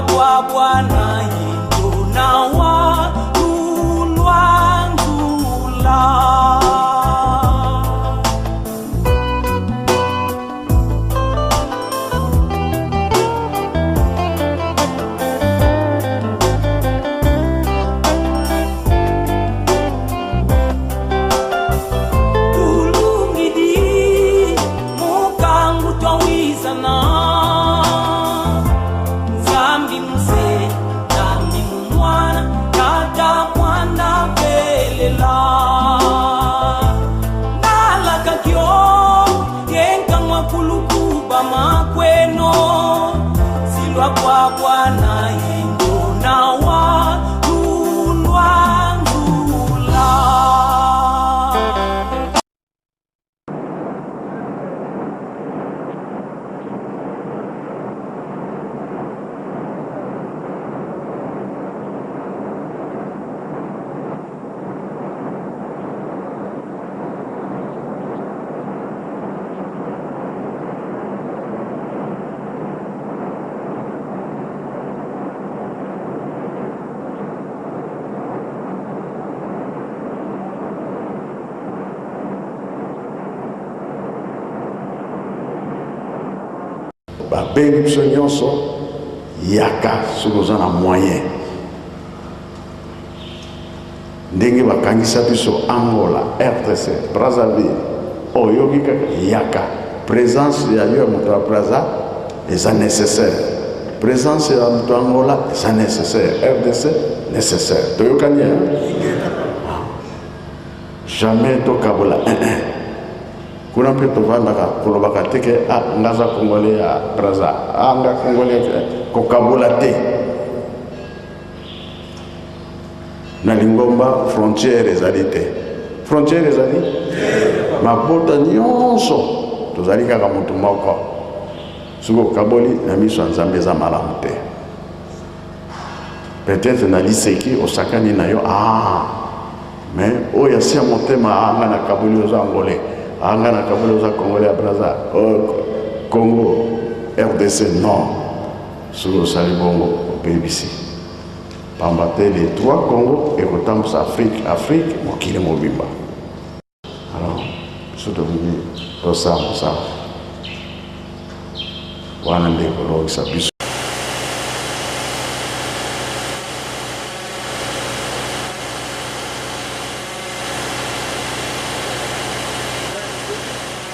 Silwa kwa Bwana yinto na wa lulwanzula. Tulungidi mukangu twawizana Nzambi muse Nzambi mumwana Tata mwana pelela Nalakakyo Yenkangwa kulukuba makweno Silwa kwa Bwana yendo na wa lulwanzula. Babengi biso nyonso, yaka soki oza na moyen. Ndenge bakangisa biso Angola, RDC, Brazzaville, oyoki kaka yaka. Présence ya yo ya moto ya Brazza eza nécessaire, présence ya moto ya Angola eza nécessaire, RDC nécessaire. Toyokani hein? Jamais tokabola 1-1. Kuna mpe tovandaka kolobaka te ke ah, nga aza congolais ya Brazza, ah, nga congolais, kokabola te. Na lingomba frontière ezali te, frontière ezali mabota nyonso, tozali kaka motu moko. Soki okaboli na miso ya Nzambe eza malamu te. Peut-être na liseki osakani na yo, ah, mais oyo asi ya motema, ah, nga nakaboli oza angolais, ah, nga nakaboli oza congolais ya Brazza, oh, Congo RDC, non. Soki osali bongo obebisi, pamba te les trois Congo ekotambusa Afrique, Afrique mokili mobimba. Alors biso tolingi tosala mosala wana nde ekolongisa biso.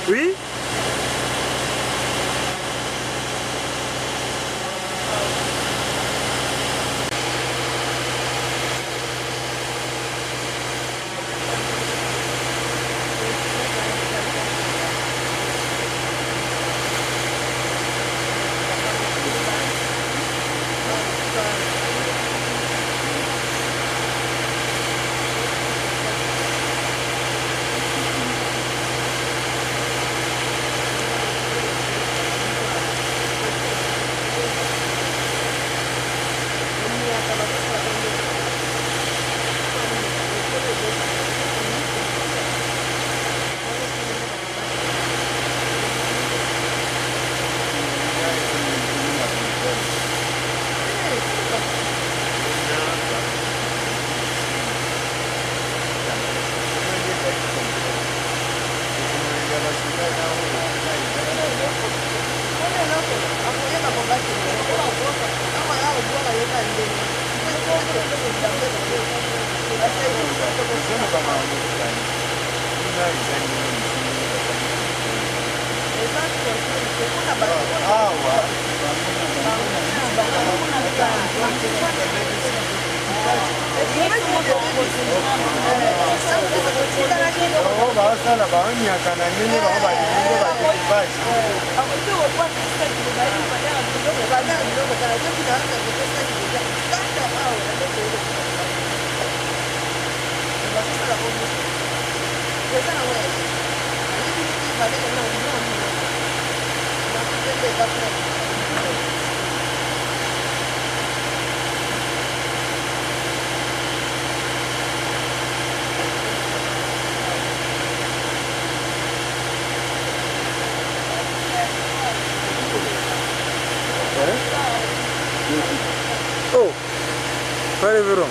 Oui. Basala baonyaka na ndenge bango balingi badekupage. Frère Révérend.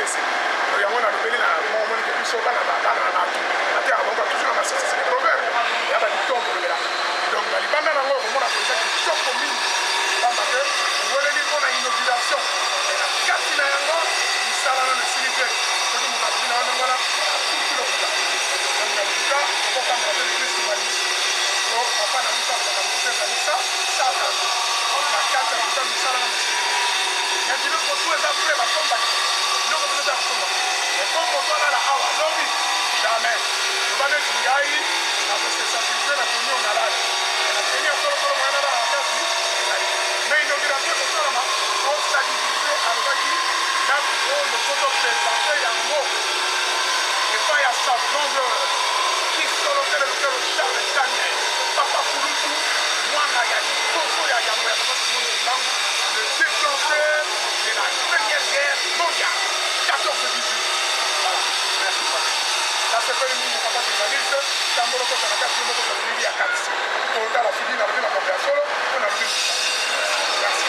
Masese. Donc yango nalobeli na moko, omoni ke biso bana bana na bato bateyaka bango toujours na masese, c'est des proverbes ya badicton tolobelaka. Donc na libanda nango okomona mpenza kitoko mingi, pamba te oweleli mpo na inauguration, mais na kati na yango misala nano esili te. Soki moto alobi na yo ndenge wana, akuti lokuta. Donc na lokuta okokambola te l'église kimbanguiste. Po papa na biso alobaka, lokuta ezali sa Satan. Na kati ya lokuta, misala nano esili te, mais biloko tu eza prêt, basombaki biloko biso eza kosomba. Mais po moto alala awa lobi, jamais. Loba neti ngai nakose sacrifier na teni oyo nalali, mais na teni ya solosolo moya nalala na kati ezali. Mais inauguration ekosalama po sa divinité alobaki na oyo po toprésenter yango epai ya sa grandeur Kisolokele Lukelo Charles Daniel, papa kulutu, mwana ya liboso ya yambo ya papa Simon Kimbangu, le déclencheur de la Première Guerre mondiale 14-18. Voilà, merci papa. Nasepeli mingi, papa journaliste. Tambolo kota na kati, yo moko ozwa bilili ya kati, otala soki nalobi makambo ya solo to nalobi lokuta. Merci.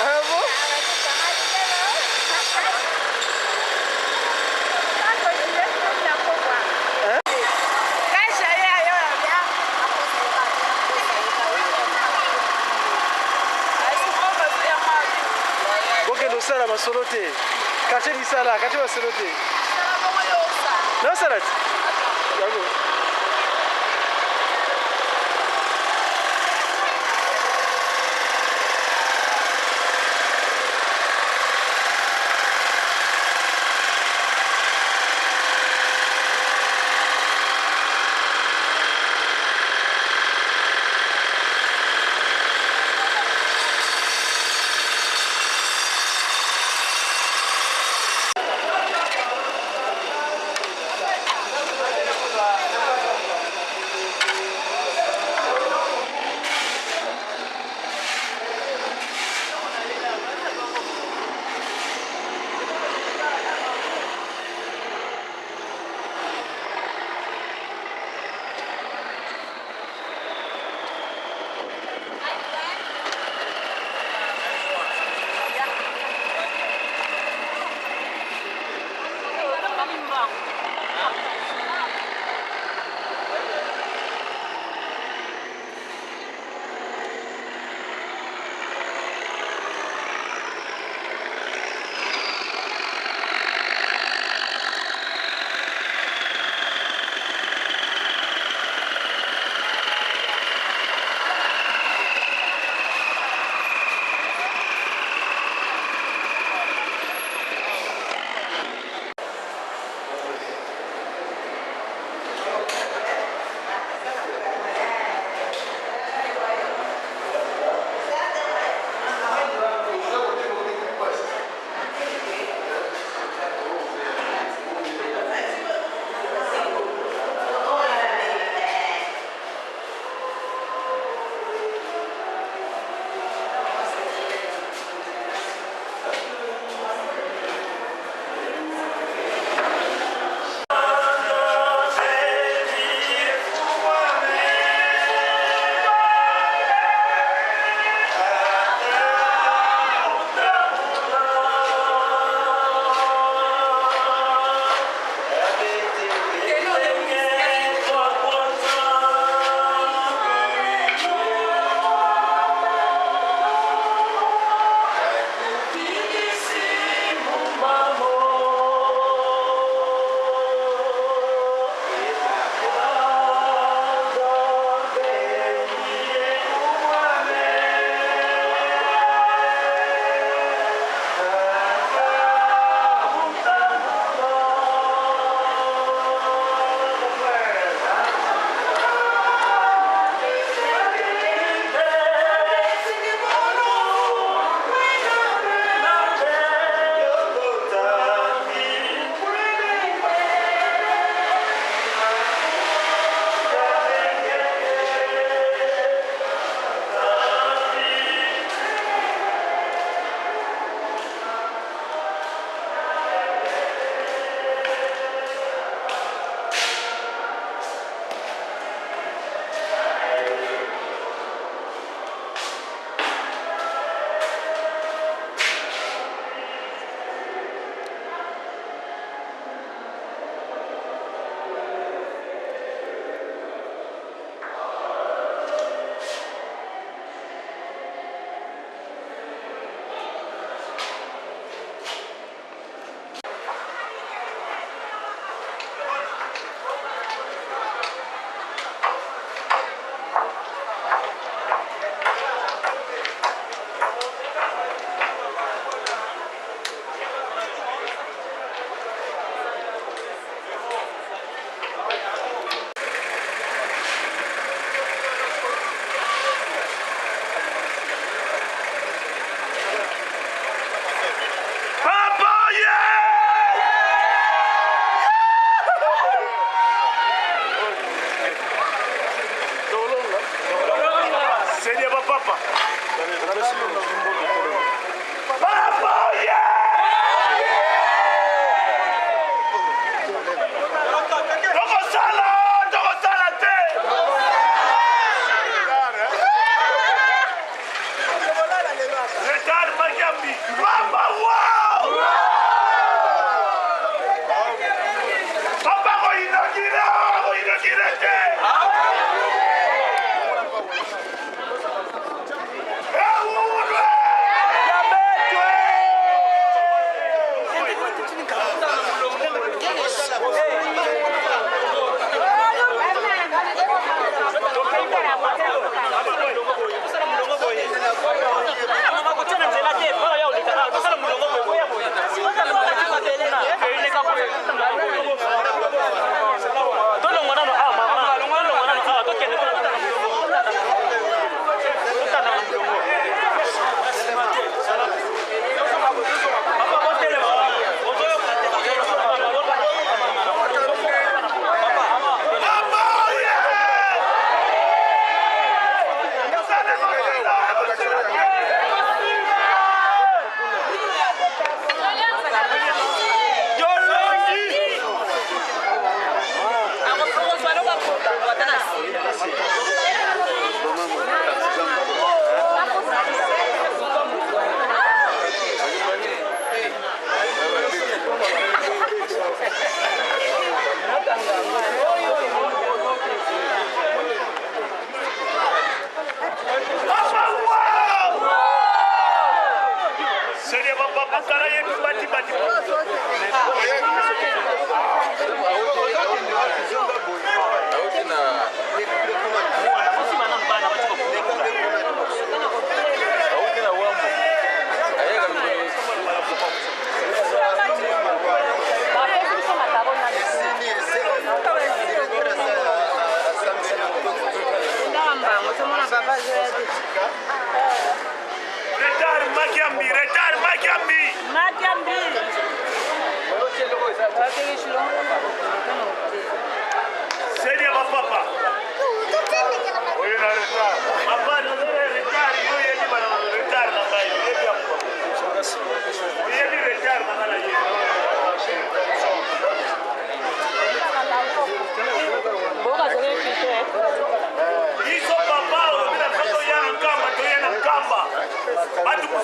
Ah bon? Bokende osala masolo te, quartier misala, quartier masolo te, naosala te yango.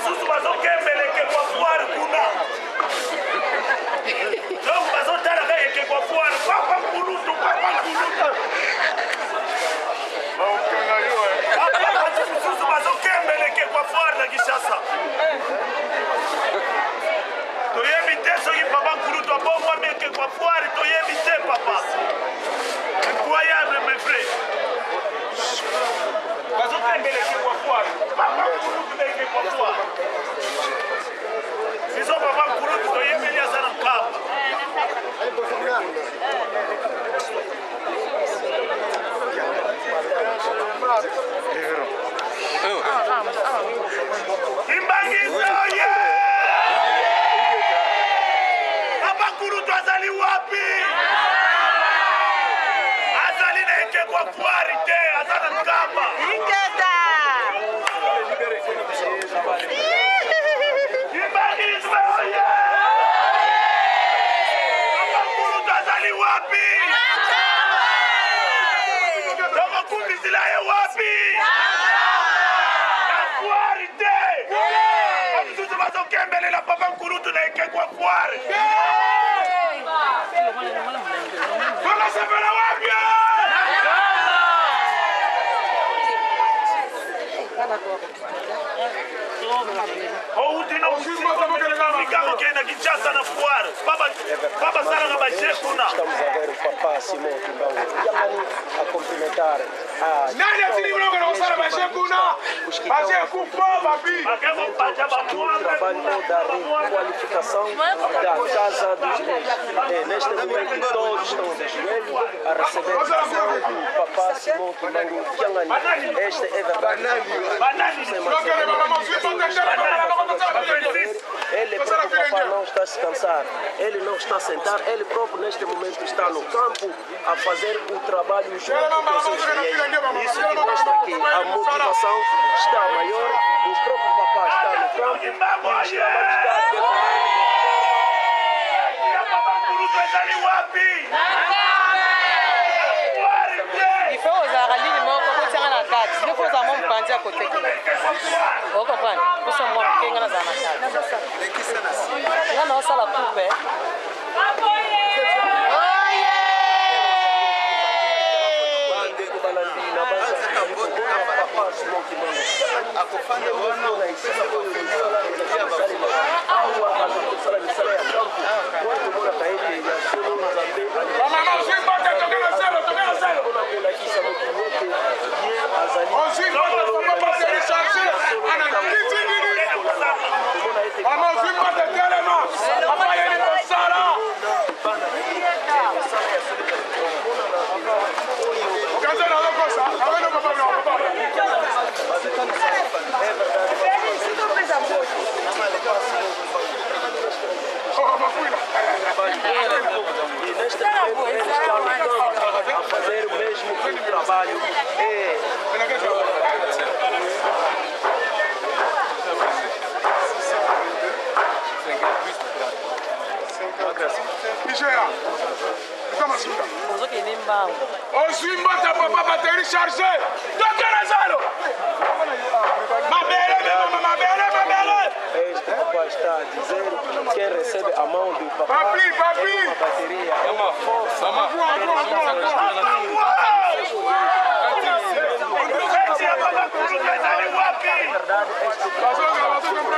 Bamisusu bazokembela ekeko ya foire kuna. Donc bazotala kaka ekeko ya foire. Papa nkulutu, papa nkulutu. Papa bato mosusu bazokembela ekeko ya foire na Kinshasa. Toyebi te soki papa nkulutu abongwami ekeko ya foire, toyebi te papa. Incroyable mes frères. Bazokembela ekeko ya foire. Papa nkulutu na ekeko ya foire. Biso papa nkulutu toyebeli aza na nkamba. Kimbanguiste oye! Papa nkulutu azali wapi? Azali na ekeko ya foire te, aza na nkamba. Kimbanguisme oye! Papa nkulutu azali wapi? Tokokumisila ye wapi? Na foire te! Bamisusu bazokembelela papa nkulutu na ekeko ya foire. Tokosepela wapi? Outi na mosika kokende na Kinshasa na foire. Pa basalaka ba jeux kuna. Estamos a ver o papa Simon Kimbangu Kiangani a cumprimentar a Nani atindi biloko na kosala ba jeux kuna? Ba jeux ekufa babi. Bake kopaca do bamwambe trabalho kuna. ou da requalificação da Casa dos Reis. É neste momento todos estão de joelho a receber a mão do Papa Simon Kimbangu Kiangani. Este é verdade. Banani. Tokende mama ozwi mbote telema mama kosala filenge. Ele próprio, papá, não está a se cansar, ele não está a sentar, ele próprio neste momento está no campo a fazer o trabalho junto com os seus fiéis. Isso que mostra que a motivação está maior, o próprio papá está no campo e os trabalhos estão a decorrer. Ya papa nkulutu ezali wapi? Foire te! Il faut ozalaka lini moko kotianga na kati nde fo ozala mwa mopanzi ya kote kuna okomprendre poso mwa moke nga nazala na kati nga naosala coupe. Bandeko balandi na bazali komona papa Simon Kimbangu akofanda wana na esika oyo misala ezali kosalema awa, azali kosala misala ya kampo wana. Tomonaka ete ya solo Nzambe Bamama ozwi mbote, tokende zelo, tokende zelo. mpona kolakisa mokili ete ye azali. Ozwi mbote papa, batterie chargée. Ana kiti nini? Komona ete Mama ozwi mbote, telema. Papa yeli kosala. mosala ya solo ezali komonana oyo Okaza na lokosa. Aweno papa na papa. Oh, mafuila. E neste momento ele está no campo a fazer o mesmo trabalho. É Igera. Luka masuka. Ozokende mbangu. Ozwi mbote papa, batterie chargée. Tokende zalo. Mabele mama, mabele, mabele. Este papá está a dizer: quem recebe a mão do papá Papi, papi. é uma bateria, é uma força. Feti ya papa nkulutu ezali wapi? Verdade, este Bazoka, bazoka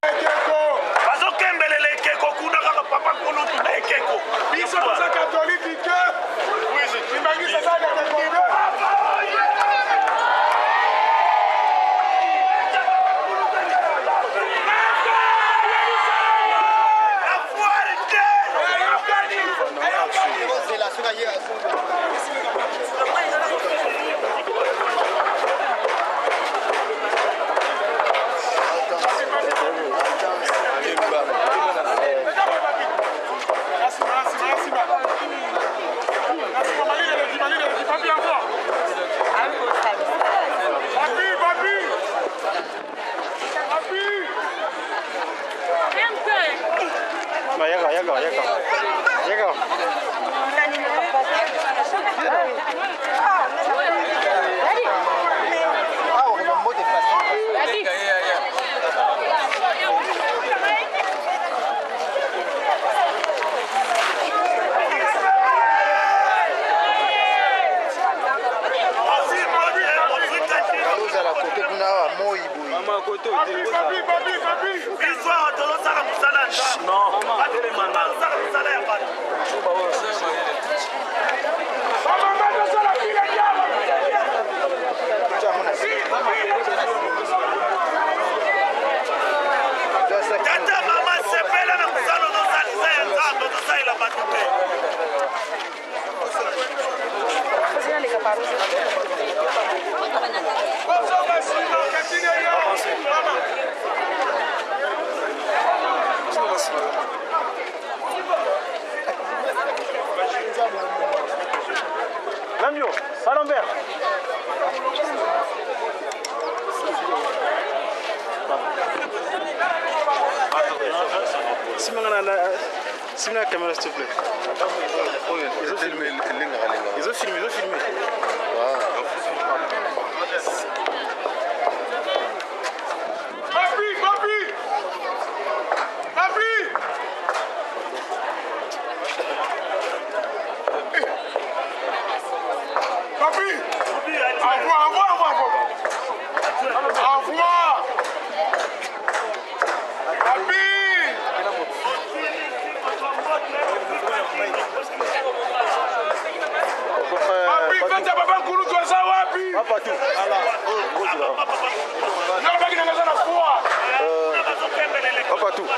ekeko. Bazokembelela ekeko kuna kaka papa nkulutu na ekeko. Biso toza katolike te. Kimbangisa eza katolike te. Na foire te! Eyokani, eyokani. Nasima, nasima, nasima. Nasima, malili eleki, malili eleki. Papi encore. Papi, papi. Papi. Yaka, yaka, yaka. Yaka. bato te. Kozonga nsima katine yo mama. Lambio, à l'envers. Simona la caméra s'il te plaît. Ils ont filmé. Ils ont filmé, ils ont filmé. Papi, papi! Papi! Papi! Envoie, envoie, envoie, envoie! Envoie! Papi! Papi, fete ya papa Nkulutu aza wapi? Yo, baki nanga aza na foi. Papa tout.